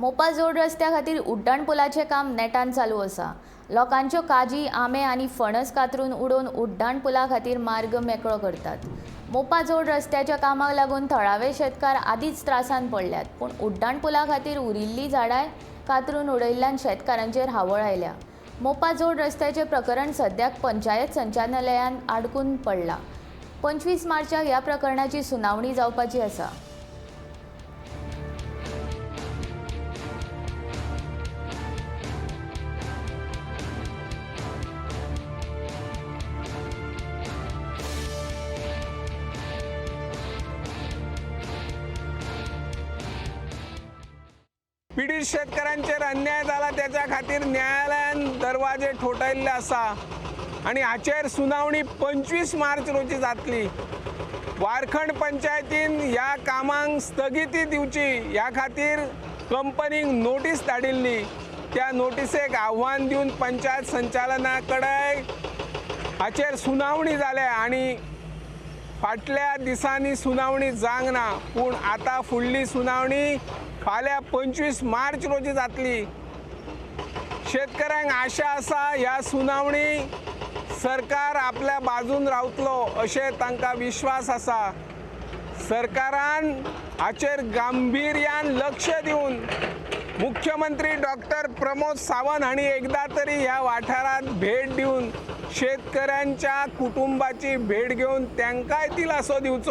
मोपा जोड रस्त्या खातीर उड्डाण पुलाचें काम नेटान चालू आसा. लोकांच्यो काजी, आंबे आनी फणस कातरून उडोवन उड्डाण पुला खातीर मार्ग मेकळो करतात. मोपा जोड रस्त्याच्या कामाक लागून थळावे शेतकार आदींच त्रासांत पडल्यात, पूण उड्डाण पुला खातीर उरिल्लीं झाडांय कातरून उडयिल्ल्यान शेतकारांचेर हावळ आयल्या. मोपा जोड रस्त्याचें प्रकरण सद्याक पंचायत संचालनालयांत आडकून पडलां. 25 मार्चाक ह्या प्रकरणाची सुनावणी जावपाची आसा. पिडीत शेतकऱ्यांचेर अन्याय जाला त्याच्या खातीर न्यायालयान दरवाजे ठोठायल्ले आसा आनी हाचेर सुनावणी 25 मार्च रोजी जातली. वारखंड पंचायतीन ह्या कामांक स्थगिती दिवची ह्या खातीर कंपनीक नोटीस धाडिल्ली. त्या नोटिसेक आव्हान दिवन पंचायत संचालना कडेन हाचेर सुनावणी जाल्या आनी फाटल्या दिसांनी सुनावणी जावंक ना, पूण आतां फुडली सुनावणी फाल्यां 25 मार्च रोजी जातली. शेतकऱ्यांक आशा आसा ह्या सुनावणी सरकार आपल्या बाजून रावतलो अशें तांकां विश्वास आसा. सरकारान हाचेर गांभिर्यान लक्ष दिवन मुख्यमंत्री डॉक्टर प्रमोद सावंत हांणी एकदां तरी ह्या वाठारांत भेट दिवन शेतकऱ्यांच्या कुटुंबाची भेट घेवन तांकांय दिलासो दिवचो.